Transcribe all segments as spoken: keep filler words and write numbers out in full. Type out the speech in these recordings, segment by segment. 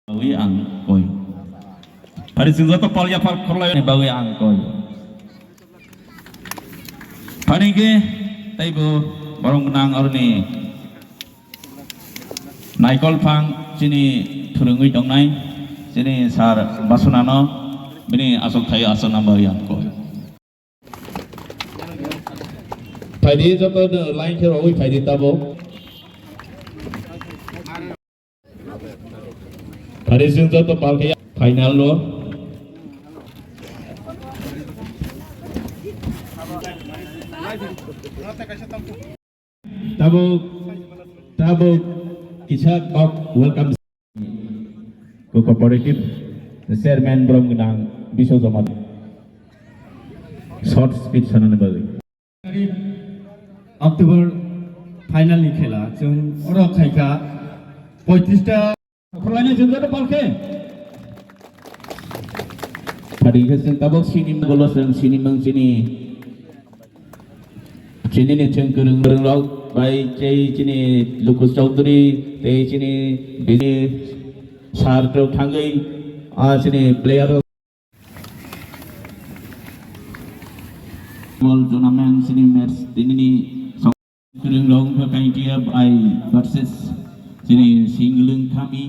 Bagwi ang koi. Phari chwng joto pal yaphar khorlaini bagwi ang koi. Phani khe teibo borok nang aroni naikol phang chini phwrwngwi tongnai chini sir Basunano bini aswk thaio aswk nang bagwi ang koi. Phaidi joto no line khe rogwi phaidi tabuk. Phaidi chwng joto pal khe final no. Tabuk, tabuk kisa kok welcome. Cooperative Chairman borok gwnang Biswajoma short speech sanani bagwi. October final ni khela chwng oro khaikha poitrish ta. Khorlaini chwng joto pal khe. Phadi khe chwng tabuk sini golo chwng sini mung chini. Chini ni chwng kwrwng kwrwng rok bai tei chini Lukus Chaudhary tei chini bini sir rok thangwi a chini player rok. Ball tournament chini match tinini kwrwng rok wngkha Kaintia bai versus chini Singlwng Khami.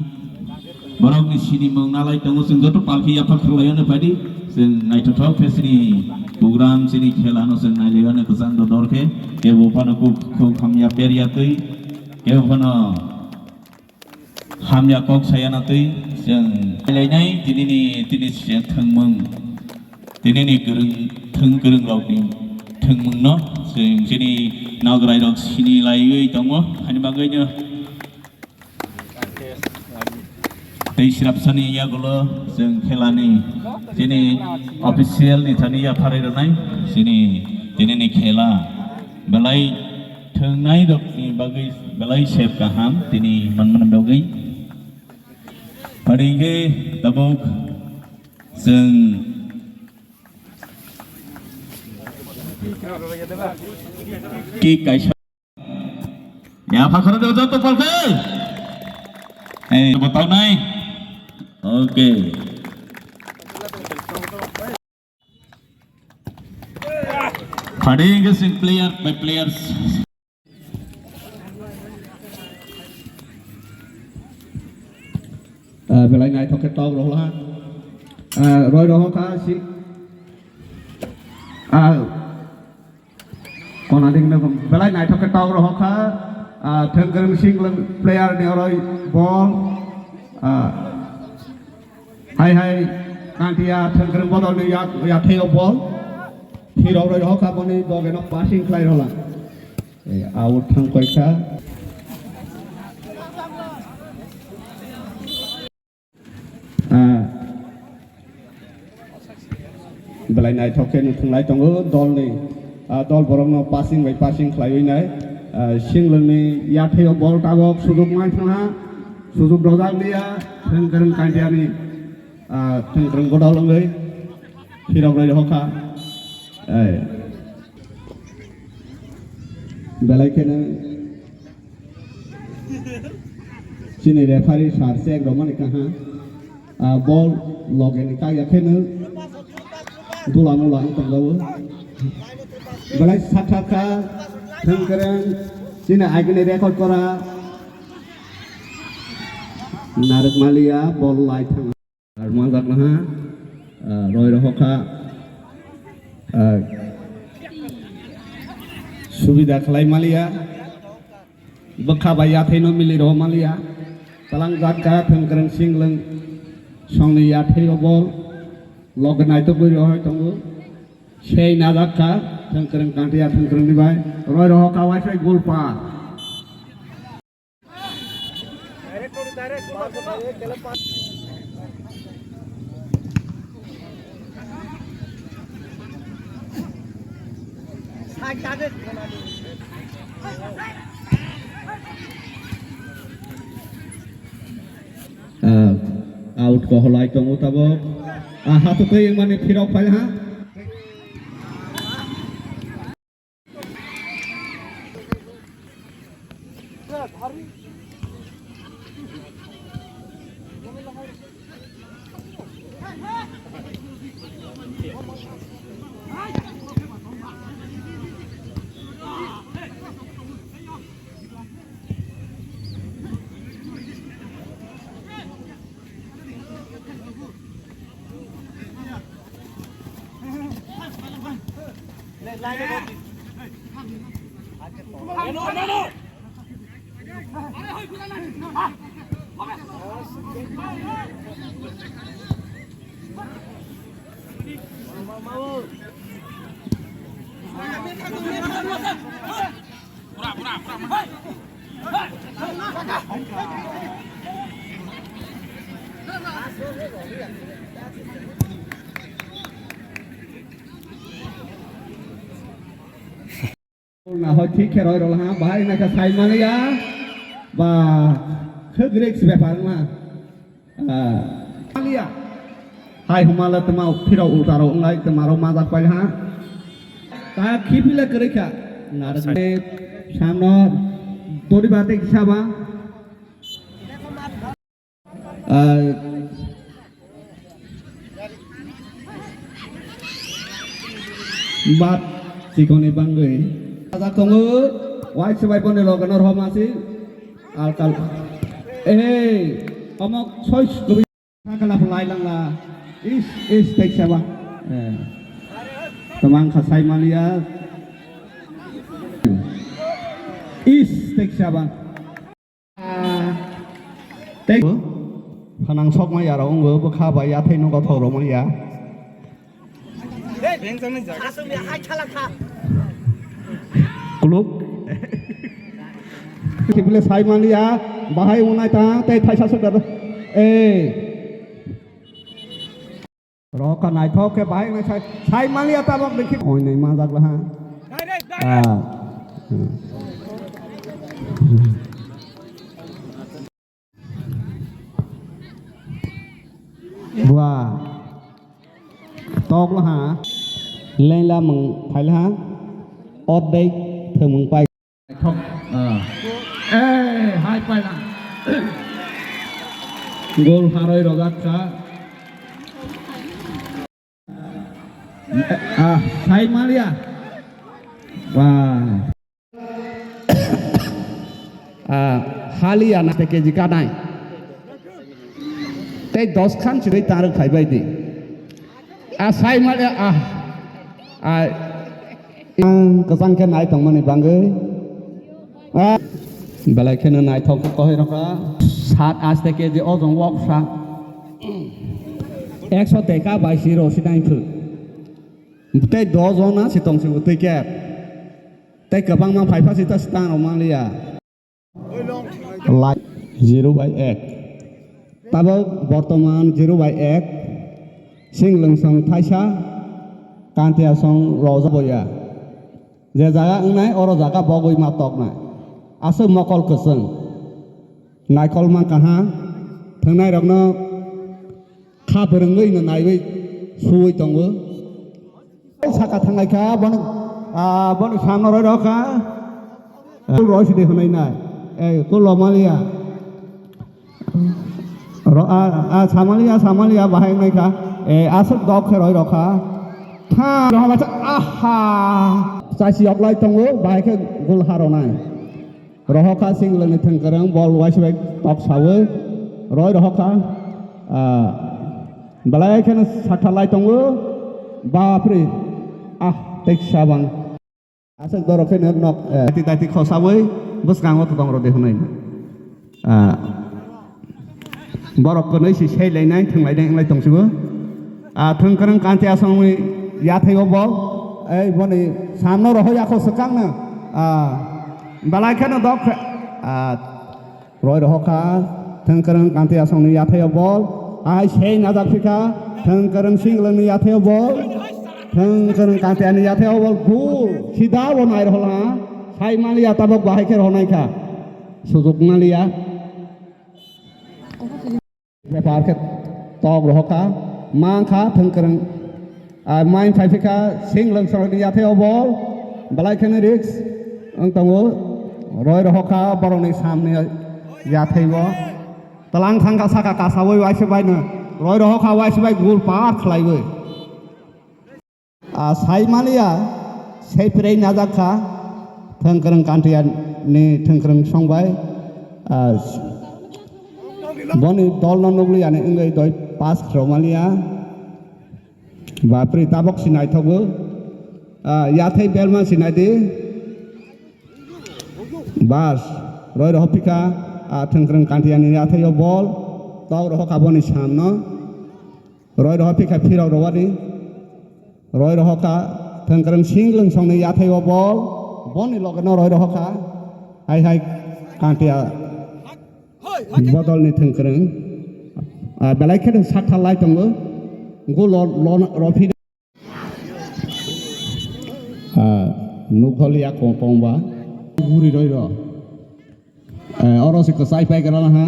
Borokni sinimung nalai tongo, chwng joto palki yapha khwlaio no phaidi. Chwng naithothok khe chini program, chini khela no chwng nailaio no kwchang dodor khe. Kebo phano kuk khuk hamya perya twi, kebo phano hamya kok saya na twi chwng lainai tinini, tini se thwngmung, tinini kwrwng, thwng kwrwng rokni thwngmung no chwng chini nograi rok sini laiwi tongo, hani bagwi no tei srapsani yagulo chwng khelani chini official ni thani yapharwi rwnai chini tinini khela belai thwngnai rokni bagwi belai sep kaham tini manmani bagwi. Pharingkhe tabuk chwng kick kaisa. Ya, phakhara do joto palke. Eh, botaw nai. Okay. Pharingkhe chwng player by players. Ah, belai naithok khe tok rohla. Ah, roi rohokha si. Ah, kona ding no belai naithok khe tok rohokha. Ah, Thwngkwrwng Singlwng player ni oroi ball. Ah, Hai hai, Kantia Thwngkwrwng bodol ni yak, yatheo ball. Thirok roi hokha boni dogeno passing khlai rola. Eh, out thang koikha. Ah. Belai naithok khe nuthung lai tongo dol ni, ah, dol borok no passing bai passing khlaiwi nai. Ah, Singlwng ni yatheo ball tabok sujuk mai thangha, sujuk rojak liya, Thwngkwrwng Kantia ni. Ah, Thwngkwrwng bodol wngwi thirok roi hokha. Ai. Belai kheno chini referee sir se ekdom mani kaha. Ah, ball loge ni kaya kheno dula mula wng tongjago. Belai sakha kha Thwngkwrwng chini agini record kora. Narwk maliya ball lai thang. Ar manjak naha, ah, roi rohokha, ah, subida khlai maliya, bwkha bai yathai no mili roho maliya, talang jak kha Thwngkwrwng Singlwng songni yathai o bol, log naitugwi rohoi tongo, sei najak kha Thwngkwrwng Kantia Thwngkwrwng ni bai, roi rohokha waisai gulpa. Ah, out ko holai tongo tabok. Ah, hato tei mani phirok phai ha. Na hoi thik khe roi rol ha, bahai na khe sai maliya, ba, khwk risk bepar wngma. Ah, maliya. Hai humala tma phirok ulta rok wnglai tma rok majak pai ha. Ta khiphila kwrwi kha. Narwk samno dori bate kisa ba. Ah, bat chikoni bangwi. Ajak tongo, wai swbai boni loge no roma si. Alkal. Eh, omok soi soi. Sakala pulai langla. Is, is, tek saba. Eh. Tamang khasai maliya. Is, tek saba. Tei phanang sokma yarok wngbo bwkha bai yathai no gothok rwmani ya. Kuluk. Kibile sai mani ya, bahai unai ta tei thaisa sokda. Eh. Roka naithok khe bahai nai sai, sai maliya tabok dekhi. Oi nai majak laha. Ah. Bua. Tok laha. Lengla mung phai laha. Ot dei themung pai. Thok, ah. Eh, hai paila. Gol haroi rojak kha. Ah, sai maliya. Wah. Ah, haliya na te keji kanai. Tei dos khan chirui taruk phai bai di. Ah, sai maliya, ah. Ah. Ang kwchang khe nai tongmani bangwi. Ah. Belai kheno naithok khe kohoi rokha. Sat aste keji ojong wok sa. Ekso teka bai si ro si nai thwk. Tei dos jona si tong si twi kep. Tei kwbangma phai pha si ta si tang rok manliya. Lai zero bai ek. Tabok bortoman zero bai ek. Singlwngsong thaisa, Kantiasong rojak boya. Je jaga wngnai, oro jaga bogwi ma toknai. Aswk mokol kwchwng. Naikolma kaham. Thwngnairok no kha bwrwngwi no naiwi suwi tongo. Saka thanglai kha, bono, ah, bono samno roi rok kha. Roi sidi hwnwi nai. Eh, kulo maliya. Ro, ah, ah, samaliya, samaliya, bahai wngnai kha. Eh, aswk dok khe roi rok kha. Tha, roha bacha, aha. Chasi yoklai tongo, bahai khe gol ha ronai. Rohokha singlwngni thwngkwrwng bol uaisuk bai tok sawi roi rohokha, ah, belai kheno sakha lai tongo, bapre, ah, teksa bang. Aswk dorok kheno nok, eh, daiti daiti khosawi bwskango tong rw de hwnwi. Ah. Borok kwnwi si sei lainai, thwng lainai, wng lai tong sibo. Ah, thwng kwrwng Kanti Asongni yathai o bol. Ei, boni samno rohor yakho swkang no. Ah, belai kheno dok khe, ah, roi rohor kha. Thwng kwrwng Kanti Asongni yathai o bol. Ahai sei najak phikha. Thwng kwrwng Singlwngni yathai o bol. Thwng kwrwng Kanti ani yathai o bol. Gul. Sida bo nai rohor ha. Sai maliya tabok bahai khe rohor nai kha. Sujuk maliya. Bepar khe tok rohor kha, mang kha thwng kwrwng. Ah, main phai phikha Singlwngsongni yathai o bol, belai kheno risk wng tongo, roi rohor kha borokni samni yathai o. Tlang thangkha saka kasawi waisa baino. Roi rohokha waisa bai gul par khlaiwi. A, sai maliya, sai prei najak kha, Thangkrang Kantiya ni Thangkrang songbai, a, boni dol no nugli ani wngwi doi pass khro maliya. Bapri tabok si naithogo, a, yathai belma si naidi. Bas, roi rohok phikha, a, Thangkrang Kantiya ni yathai o bol, tok rohok aboni samno. Roi rohok phikha phirok rowani. Roi rohokha Thangkrang Singlwngsongni yathai o bol. Boni loge no roi rohokha. Hai hai Kantiya bodolni Thangkrang. Ah, belai khe sakha lai tongo. Go lo, lo, rophina. Ah, nukholiya kong kongba. Guri roi ro. Eh, oro se kwchai pai gra ha.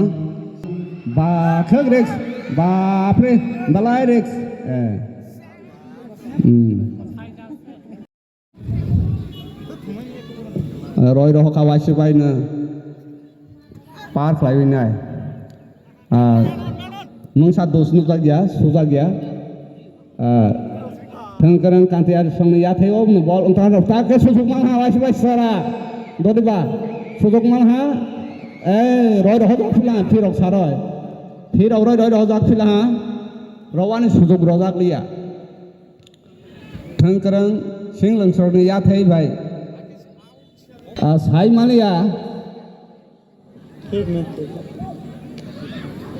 Ba khak risk. Bapre. Belai risk. Eh. Hmm. Eh, roi rohokha waisa baino. Par khlaiwi nai. Ah, mungsa dos nukjak ya, sujak ya. Ah, Thangkrang Kantiya songni yathai o bol wngkha rok ta khe sujuk manha waisa bai sara. Dodiba sujuk manha, eh, roi rohok jak phila, phirok saroi. Phirok roi roi rohok jak phila ha. Rowani sujuk rojak liya. Thangkrang Singlwngsongni yathai bai. Ah, sai maliya.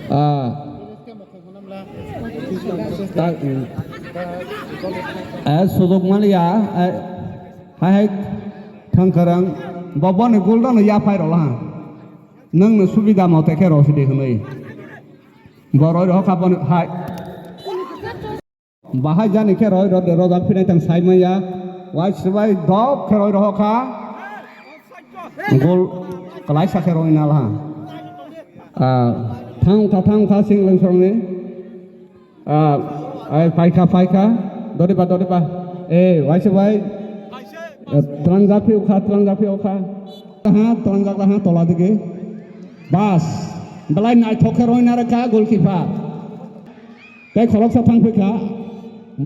Ah. Ta-, eh, sujok maliya, eh, hai hai Thangkarang, bo boni guldono yaphai rwla ha. Nwngno subida mote khe rw sidi hwnwi. Bo roi rw kha boni hai. Bahai jani khe roi rode rojak phinai tang sai maya. Wai swbai dok khe roi rohokha. Gol kwlaisa khe roi nalha. Ah, thang kha, thang kha, Singlwngsongni. Ah, ai phaikha, phaikha. Dodiba, dodiba. Eh, wai swbai. Eh, tlangjak phi ukha, tlangjak phi ukha. Ha, tlangjak ha, tola digi. Bas. Belai naithok khe roi narwkha goalkeeper. Tei khoroksa thang phi kha,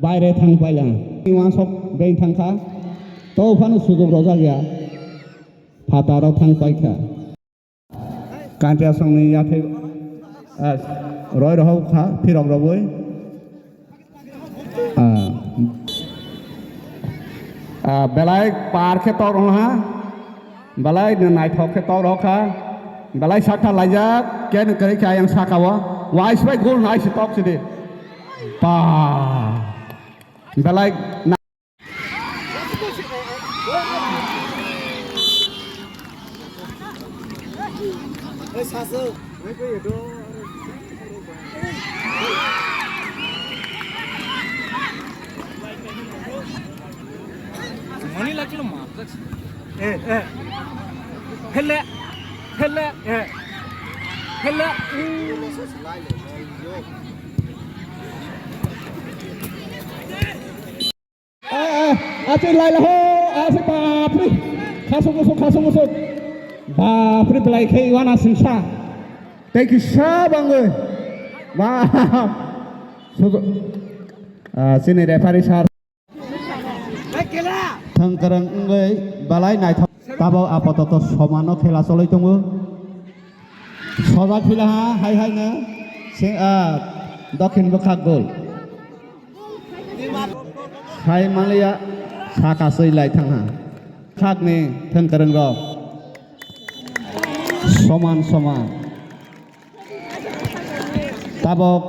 baire thang paila. Wansok beng thang kha, to phano sujok rojak ya. Phataro thang pai kha. Kantiya songni yathai, ah, roi rohok kha, phirok roboi. Ah. Ah, belai par khe tor ha. Belai no naithok khe tok rok kha. Belai sakha laijak, khe no kwrwi khe ayang saka o. Wai sbai gol nai si tok sidi. Ba. Belai na- Mani lakilo ma. Eh, eh. Hele. Hele, eh. Hele. Eh, eh, achi laila ho, achi bapri. Khasuk musuk, khasuk musuk. Bapri belai khe iwana singsa. Tei kisa bangwi. Ba. Sugo. Ah, sini referee sir. Thangkarang wngwi belai naithok. Tabok apototo somano khela choli tongo. Sojak philaha hai haino se, ah, dokhin bwkhak gol. Hai maliya saka swi lai thangha. Khakni Thangkarang rok soman soman. Tabok